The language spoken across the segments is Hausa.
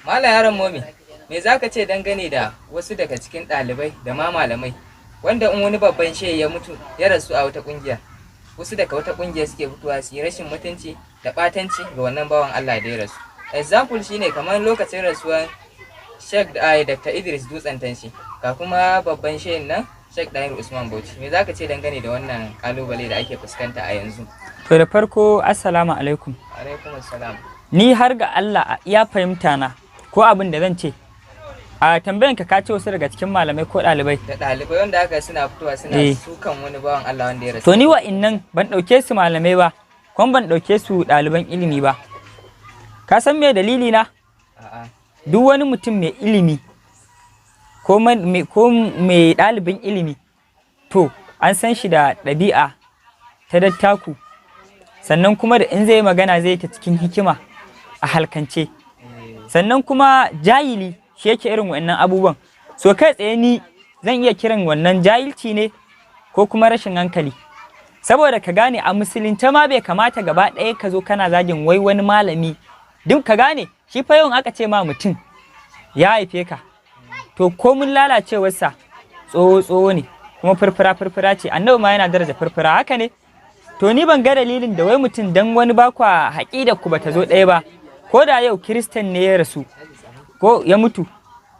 Malam Yaron Momi, me za ka ce dangane da wasu daga cikin ɗalibai da ma malamai wanda in wani babban shehi ya mutu, ya rasu a wata ƙungiya, wasu daga wata ƙungiya suke fitowa su yi rashin mutunci da ɓatanci ga wannan bawan Allah da ya rasu? Example shine kamar lokacin rasuwan Sheikh Dr. Idris Dutsen Tanshi, ga kuma babban shehin nan Sheikh Dahir Usman Bauchi. Me za ka ce dangane da wannan kalubale da ake fuskanta a yanzu? To, da farko, assalamu alaikum. Alaikum assalam. Ni har ga Allah, a iya fahimta na ko abin da zan ce a tambayan ka, ka ce wasu daga cikin malamai ko ɗalibai da ɗalibai wanda aka suna fitowa suna sukan wani bawan Allah wanda ya rasu. To, ni wa'innan ban ɗauke su malamai ba, kuma ban ɗauke su ɗaliban ilimi ba. Ka san me dalili na? A'a. Duk wani mutum mai ilimi ko mai ɗalibin ilimi, to an san shi da ɗabi'a ta dattaku, sannan kuma da in zai yi magana zai ta cikin hikima a halkance. Sannan kuma jahili shi yake irin wannan abubuwan. So kai tsaye ni zan iya kiran wannan jahilci ne ko kuma rashin hankali, saboda ka gane, a musulunce ma bai kamata gaba ɗaya ka zo kana zagin wai wani malami. Duk ka gane, shi fa yawan aka ce ma mutum ya haife ka, to komun lalacewarsa, tsoho tsoho ne, kuma furfura furfura ce. Annabi ma yana daraja furfura, haka ne? To, ni ban ga dalilin da wai mutum dan wani bakwa haƙida ku bata zo ɗaya ba, ko da yau Kiristan ne ya rasu ko ya mutu,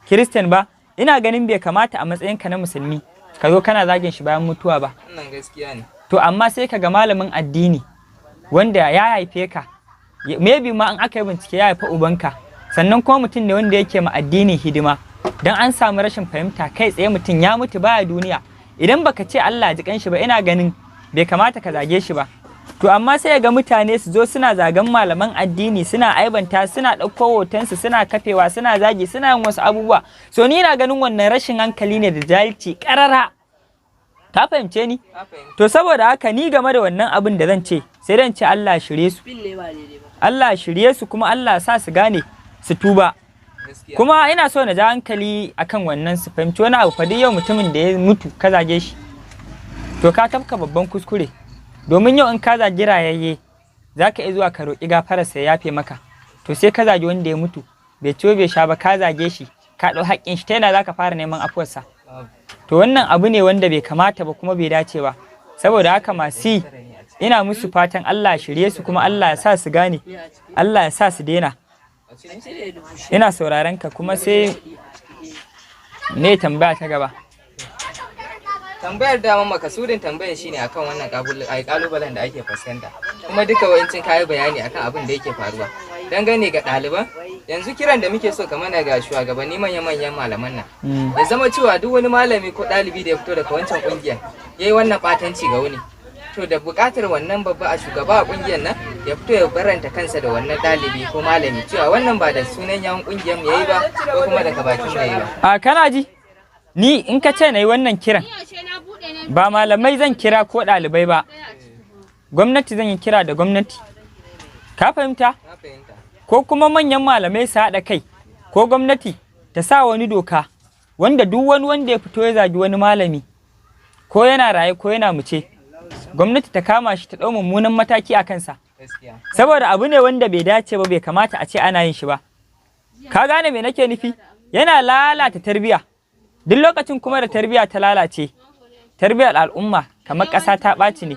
Kiristan ba, ina ganin bai kamata a matsayinka na Musulmi ka zo kana zagin shi bayan mutuwa ba. Wannan gaskiya ne. To, amma sai ka ga malamin addini wanda ya haife ka, maybe ma in aka yi bincike ya haifa ubanka, sannan kuma mutum ne wanda yake ma addini hidima, dan an samu rashin fahimta, kai tsaye mutum ya mutu baya duniya, idan baka ce Allah ji kanshi ba, ina ganin bai kamata ka zage shi ba. To, amma sai ga mutane su zo suna zagan malaman addini, suna aibanta, suna ɗauko hotonsu suna kafewa, suna zagi, suna yin wasu abubuwa. So ni na ganin wannan rashin hankali ne da jahilci ƙarara. Ka fahimce ni? Na fahimta. To, saboda haka ni game da wannan abin da zan ce, sai dan ce Allah shirye su. Allah shirye su, kuma Allah sa su gane su tuba. Kuma ina so na ja hankali akan wannan, su fahimci wani abu fa. Duk yau mutumin da ya mutu ka zage shi, to ka tafka babban kuskure, domin yau in ka zagi rayayye za ka iya zuwa ka roƙi gafararsa ya yafe maka. To, sai ka zagi wanda ya mutu, bai ciwo bai sha ba, ka zage shi, ka ɗau haƙƙin shi, ta yana za ka fara neman afuwarsa? Babu. To, wannan abu ne wanda bai kamata ba kuma bai dace ba. Saboda haka masu yi, ina musu fatan Allah shirye su, kuma Allah ya sa su gane, Allah ya sa su daina. Ina sauraron ka. Kuma sai ne tambaya ta gaba? Tambayar dama, makasudin tambayar shine akan wannan kalubalen da ake fuskanta, kuma duka wayancin kayi bayani akan abin da yake faruwa dangane ga ɗaliban. Yanzu kiran da muke so ka mana ga shugabanni, manya-manyan malaman nan, ya zama cewa duk wani malami ko ɗalibi da ya fito daga wancan ƙungiyar ya yi wannan ɓatanci ga wani, to da buƙatar wannan babba a shugaba a ƙungiyar nan ya fito ya baranta kansa da wannan ɗalibi ko malami, cewa wannan ba da sunan yawun ƙungiyar mu yayi ba ko kuma daga bakin mu yayi ba. A kana ji, ni in ka ce na yi wannan kiran, ba malamai zan kira ko ɗalibai ba, gwamnati zan yi kira da gwamnati. Ka fahimta? Na fahimta. Ko kuma manyan malamai su haɗa kai ko gwamnati ta sa wani doka wanda duk wani wanda ya fito ya zagi wani malami, ko yana raye ko yana mace, gwamnati ta kama shi ta ɗau mummunan mataki a kansa. Saboda abu ne wanda bai dace ba, bai kamata a ce ana yin shi ba. Ka gane me nake nufi? Yana lalata tarbiyya. Duk lokacin kuma da tarbiyya ta lalace, tarbiyyar al'umma kamar ƙasa ta ɓaci ne.